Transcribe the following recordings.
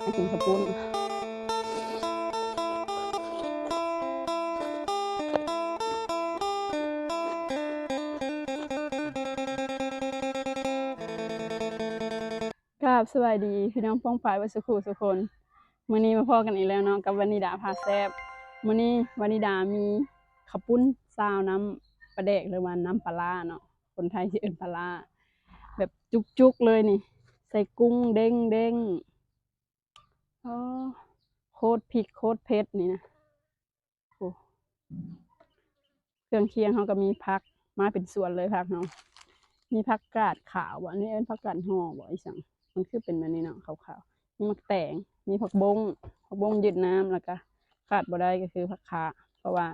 ມາກິນເຂົ້າປຸ້ນ. ກາບສະບາຍດີພີ່ນ້ອງປ້ອງປາຍເບິດສູ່ຄູ່ສູ່ຄົນ. ມື້ນີ້ມາພໍ້ກັນອີກແລ້ວເນາະ ກັບວານິດາພາແຊບ. ມື້ນີ້ວານິດາມີເຂົ້າປຸ້ນຊາວນ້ຳປາແດກ ຫຼືວ່ານ້ຳປາຫຼ້າເນາະ, ຄົນໄທຊິເອີ້ນປາຫຼ້າ ແບບຈຸກໆເລີຍນີ້ ໃສ່ກຸ້ງເດ້ງໆ. ໂອ້ ໂຄດພິກໂຄດເຜັດນີ້ນະ. ໂອ້ ເຄື່ອງຄຽງເຮົາກໍມີຜັກ ມາເປັນສວນເລີຍຜັກເຮົາ. ມີຜັກກາດຂາວບໍ ອັນນີ້ເອີ້ນຜັກກາດຫໍ່ບໍ ອີຫຍັງ ມັນຄືເປັນແບບນີ້ເນາະ ຂາວໆ. ມີໝາກແຕງ ມີຜັກບົ້ງ ຜັກບົ້ງຍືດນ້ຳ ແລ້ວກໍຂາດບໍ່ໄດ້ກໍຄືຜັກຄະ ເພາະວ່າ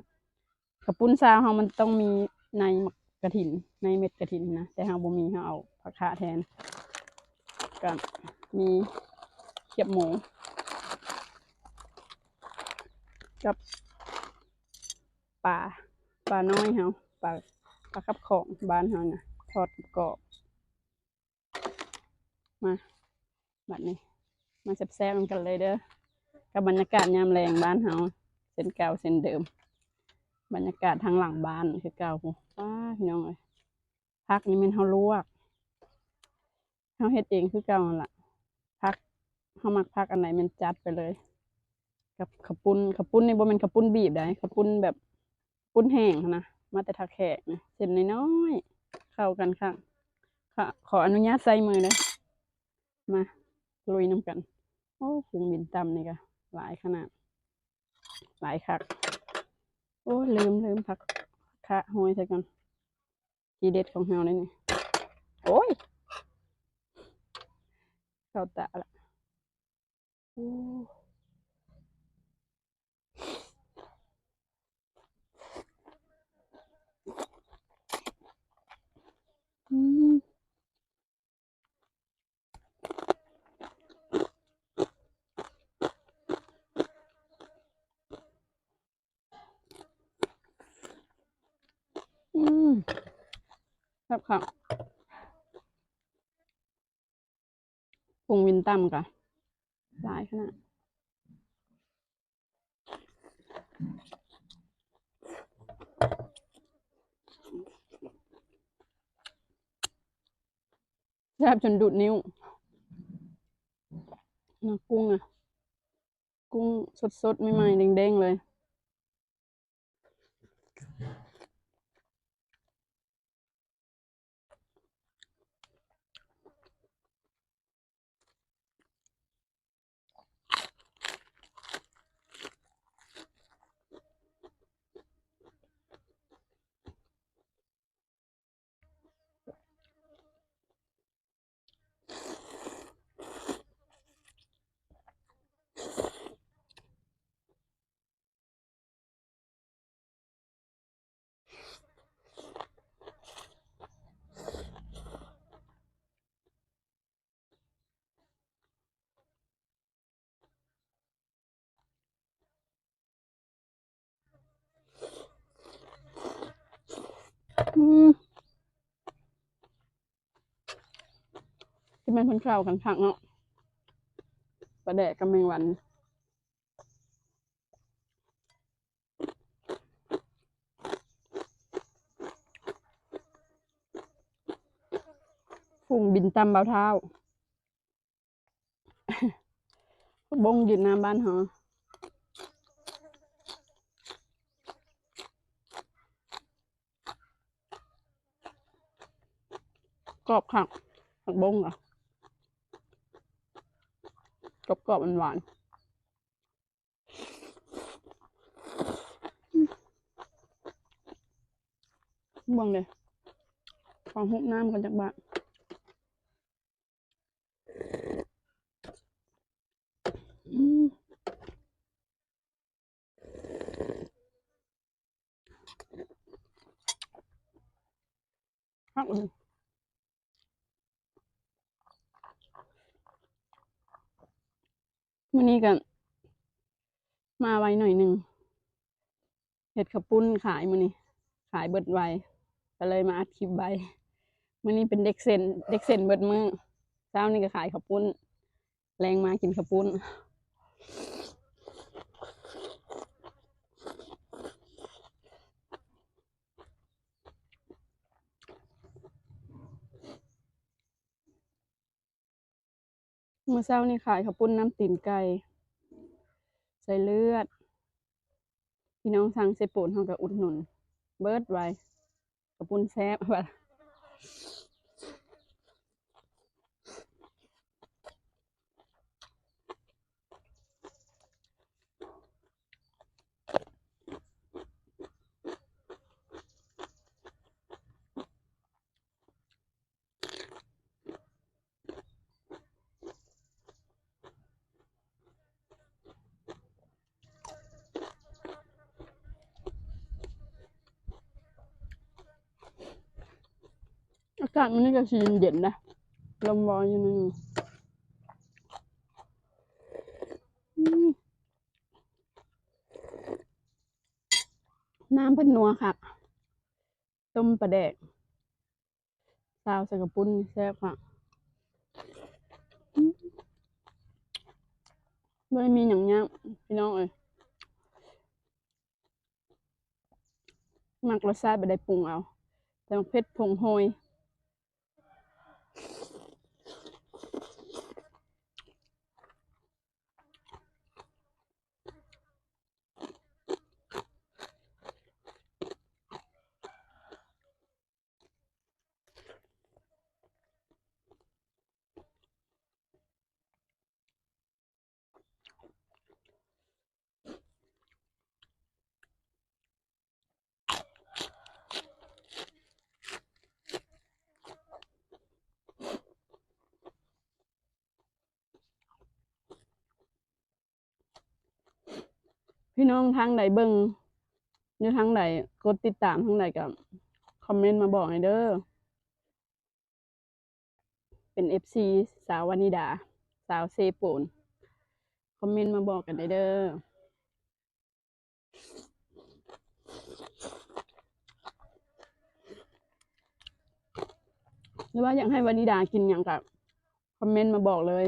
ເຂົ້າປຸ້ນຊາວເຮົາມັນຕ້ອງມີໃນໝາກກະຖິນ ໃນເມັດກະຖິນນະ, ແຕ່ເຮົາບໍ່ມີ ເຮົາເອົາຜັກຄະແທນ. ກໍມີຂຽບໝູ ກັບ ປາ ປານ້ອຍເຮົາ ປາ ປາກັບຂອງບ້ານເຮົານະ ທອດກອບ. ມາ ບັດນີ້ມາແຊບໆນຳກັນເລີຍເດີ ກັບບັນຍາກາດຍາມແລງບ້ານເຮົາ ເຊັ່ນເກົ່າເຊັ່ນເດີມ. ບັນຍາກາດທາງຫຼັງບ້ານຄືເກົ່າພຸ້ນ. ປ້າ ພີ່ນ້ອງເອີຍ ຜັກນີ້ແມ່ນເຮົາລວກ ເຮົາເຮັດເອງຄືເກົ່າຫັ້ນລະ. ຜັກ ເຮົາມັກຜັກອັນໃດແມ່ນຈັດໄປເລີຍ ກັບເຂົ້າປຸ້ນ. ເຂົ້າປຸ້ນນີ້ບໍ່ແມ່ນເຂົ້າປຸ້ນບີບໃດ ເຂົ້າປຸ້ນແບບປຸ້ນແຫ້ງຫັ້ນນະ ມາແຕ່ທ່າແຂກນະ. ເສັ້ນນ້ອຍໆ ເຂົ້າກັນຄັກ. ຂໍ ຂໍອະນຸຍາດໃສ່ມືເດີ. ມາລຸຍນຳກັນ. ໂອ້ ກຸ້ງບິນຕຳນີ້ກະຫຼາຍຂະໜາດ ຫຼາຍຄັກ. ໂອ້ ລືມ ລືມຜັກຄະໂຮຍໃສ່ກ່ອນ. ທີເດັດຂອງເຮົາເລີຍນີ້. ໂອ້ຍ ເຂົ້າຕາລະ. ໂອ້ ອືມ. ອືມ ແຊບຄັກ. ຜົງວິນຕຳກະຫຼາຍຂະໜາດ ແຊບຈົນດູດນິ້ວ. ນະ ກຸ້ງນະ ກຸ້ງສົດໆ ໃໝ່ໆ ເດ້ງໆ ເລີຍ. ອືມ ຊິແມ່ນເພິ່ນເຂົ້າກັນຄັກເນາະ ປາແດກກັບແມງວັນ. ຝູງບິນຕຳບ່າວທ້າວ ບົ້ງຢືນໜ້າບ້ານເຮົາ ກອບຄັກ ຜັກບົ້ງກະກອບໆ ຫວານໆ. ເບິ່ງເດ້ ຂໍຫູບນ້ຳກ່ອນຈັກບາດ. ອືມ ຄັກເລີຍ. ມື້ນີ້ກໍມາໄວໜ້ອຍໜຶ່ງ ເຮັດເຂົ້າປຸ້ນຂາຍມື້ນີ້ ຂາຍເບິດໄວ ກໍເລີຍມາອັດຄລິບໄວ. ມື້ນີ້ເປັນເດັກເຊັນ ເດັກເຊັນເບິດມື້. ເຊົ້ານີ້ກໍຂາຍເຂົ້າປຸ້ນ ແລງມາກິນເຂົ້າປຸ້ນ. ມື້ເຊົ້ານີ້ຂາຍເຂົ້າປຸ້ນນ້ຳຕີນໄກ່ ໃສ່ເລືອດ. ພີ່ນ້ອງທາງເຊໂປນເຮົາກໍອຸດໜູນເບິດໄວ. ເຂົ້າປຸ້ນແຊບວ່າ. ອາກາດມື້ນີ້ກໍຊິເຢັນໆ ນະ ລົມວອຍຢູ່ນີ້. ອືມ ນ້ຳເພິ່ນນົວຄັກ ຕົ້ມປາແດກ ຊາວໃສ່ເຂົ້າປຸ້ນແຊບຄັກ. ອືມ ບໍ່ໄດ້ມີຫຍັງຍາກພີ່ນ້ອງເອີຍ ມັກລົດຊາດແບບໃດປຸງເອົາ ແຕ່ໝາກເຜັດຜົງໂຮຍ. ພີ່ນ້ອງທາງໃດເບິ່ງຢູ່ທາງໃດ ກົດຕິດຕາມທາງໃດກໍຄອມເມັນມາບອກໃຫ້ເດີ. ເປັນເອັຟຊີສາວວານິດາ ສາວເຊໂປນ ຄອມເມັນມາບອກກັນໄດ້ເດີ. ຫຼືວ່າຢາກໃຫ້ວານິດາກິນຫຍັງກໍຄອມເມັນມາບອກເລີຍ.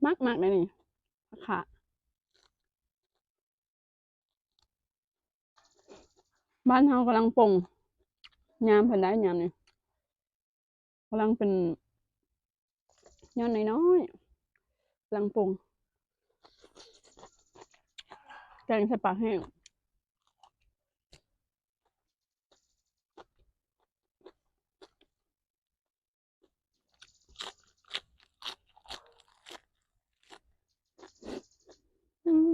ມັກໆ ເດ້ນີ້ ຜັກຂາ. ບ້ານເຮົາກຳລັງປົ່ງ ຍາມເພິ່ນໄດ້ຍາມນີ້ ກຳລັງເປັນຍອດນ້ອຍໆ ກຳລັງປົ່ງ ແກງໃສ່ປາແຫ້ງ. ອືມ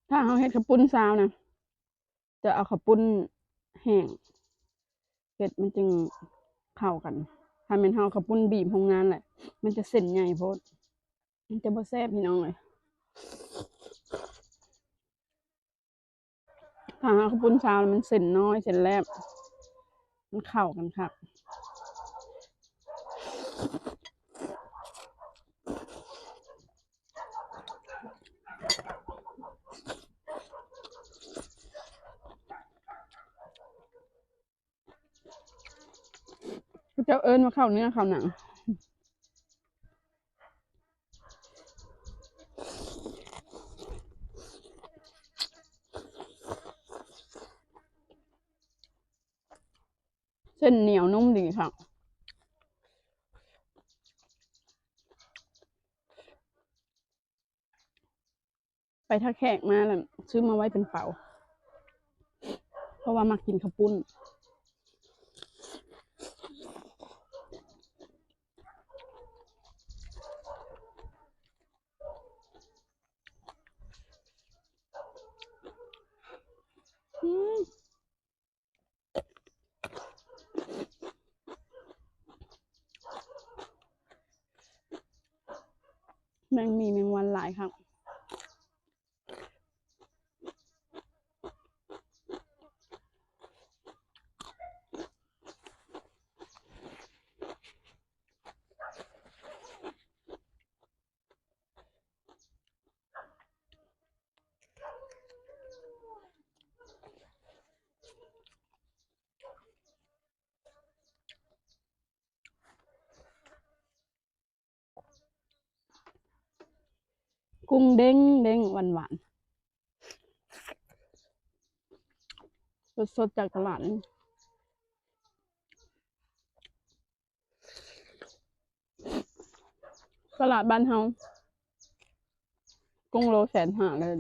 ຖ້າເຮົາເຮັດເຂົ້າປຸ້ນຊາວນະ ຈະເອົາເຂົ້າປຸ້ນແຫ້ງເຮັດ ມັນຈຶ່ງເຂົ້າກັນ. ຖ້າແມ່ນເຮົາເອົາເຂົ້າປຸ້ນບີບໂຮງງານແຫຼະ ມັນຈະເສັ້ນໃຫຍ່ໂພດ ມັນຈະບໍ່ແຊບ ພີ່ນ້ອງເອີຍ. ຖ້າເຮົາເອົາເຂົ້າປຸ້ນຊາວ ມັນເສັ້ນນ້ອຍ ເສັ້ນແຫຼບ ມັນເຂົ້າກັນຄັກ. ເຂົາເຈົ້າເອີ້ນວ່າເຂົ້າເນື້ອເຂົ້າໜັງ. ເສັ້ນໜຽວນຸ້ມດີຄັກ. ໄປຖ້າແຂກມາແລ້ວ ຊື້ມາໄວ້ເປັນເປົາ ເພາະວ່າມັກກິນເຂົ້າປຸ້ນ. ອືມ. ຍັງມີແມງວັນຫຼາຍຄັກ. ກຸ້ງເດ້ງໆ ຫວານໆ ສົດໆ ຈາກຕະຫຼາດ. ຕະຫຼາດບ້ານເຮົາ ກຸ້ງໂລແສນຫ້າເລີຍ.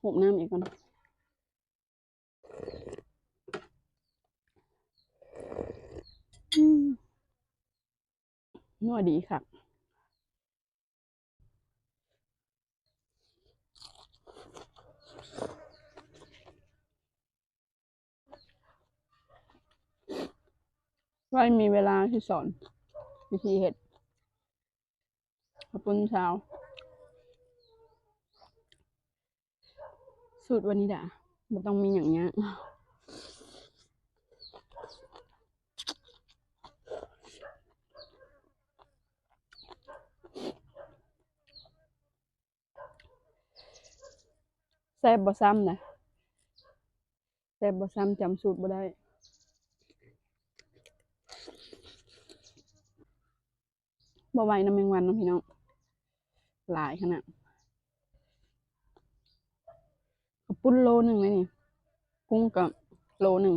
ຫູບນ້ຳອີກກ່ອນ. ອືມ ນົວດີຄັກ. ໄວ້ມີເວລາຊິສອນວິທີເຮັດ ເຂົ້າປຸ້ນຊາວ ສູດວານິດາ ບໍ່ຕ້ອງມີຫຍັງຍາກ. ແຊບບໍ່ຊ້ຳນະ ແຊບບໍ່ຊ້ຳ ຈຳສູດບໍ່ໄດ້. ບໍ່ໄຫວນຳແມງວັນເນາະພີ່ນ້ອງ ຫຼາຍຂະໜາດ. ເຂົ້າປຸ້ນໂລໜຶ່ງເລີຍນີ້ ກຸ້ງກໍໂລໜຶ່ງ.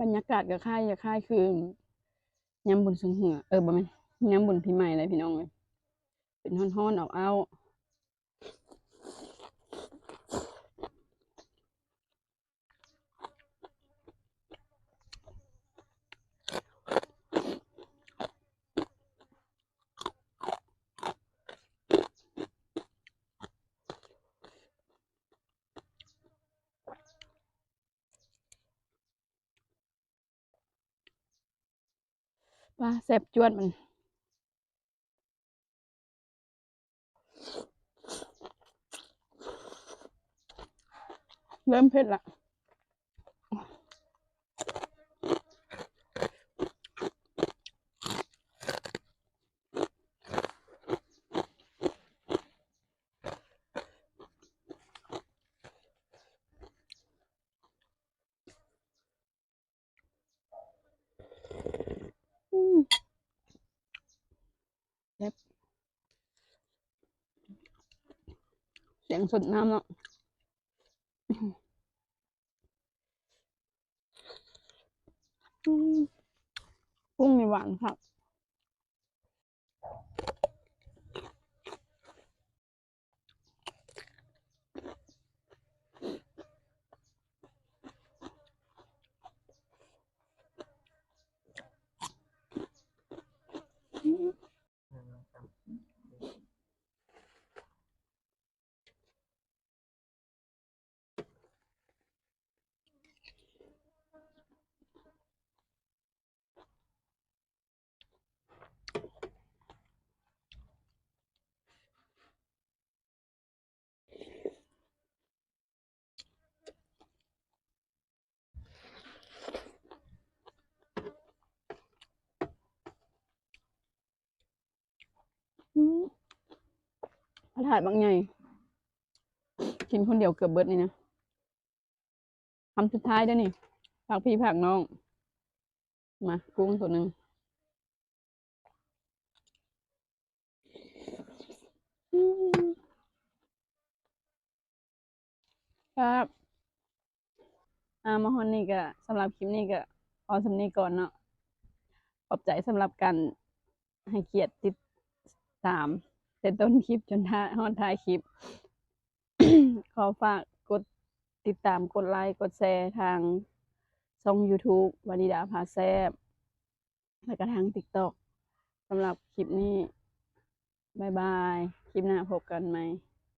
ບັນຍາກາດກໍຄ້າຍ ຄ້າຍຄືຍາມບຸນຊ່ວງເຮືອ ເອີ ບໍ່ແມ່ນ ຍາມບຸນປີໃໝ່ເລີຍພີ່ນ້ອງເອີຍ ເປັນຮ້ອນໆ ອ້າວໆ. ປາ ແຊບຈວດມັນ ເລີ່ມເຜັດລະ. ອືມ ແຊບ ສຽງສົດນ້ຳເນາະ. ອືມ ກຸ້ງນີ້ຫວານຄັກ. ອືມ ພະທາດບັກໃຫຍ່ ກິນຄົນດຽວເກືອບເບິດນີ້ນະ. ຄຳສຸດທ້າຍເດີ້ນີ້ ຝາກພີ່ຝາກນ້ອງ ມາ ກຸ້ງໂຕໜຶ່ງ. ອືມ ຄັບ ອ່າ ມາຮອດນີ້ກະ ສຳລັບຄລິບນີ້ກະພໍສ່ຳນີ້ກ່ອນເນາະ. ຂອບໃຈສຳລັບການໃຫ້ກຽດຕິດຕາມ ແຕ່ຕົ້ນຄລິບຈົນທ້າຍ ຮອດທ້າຍຄລິບ. ຂໍຝາກກົດຕິດຕາມ ກົດໄລ ກົດແຊທາງຊ່ອງຢູທູບ ວານິດາພາແຊບ ແລ້ວກະທາງຕິກຕັອກ. ສຳລັບຄລິບນີ້ ບາຍບາຍ ຄລິບໜ້າພົບກັນໃໝ່.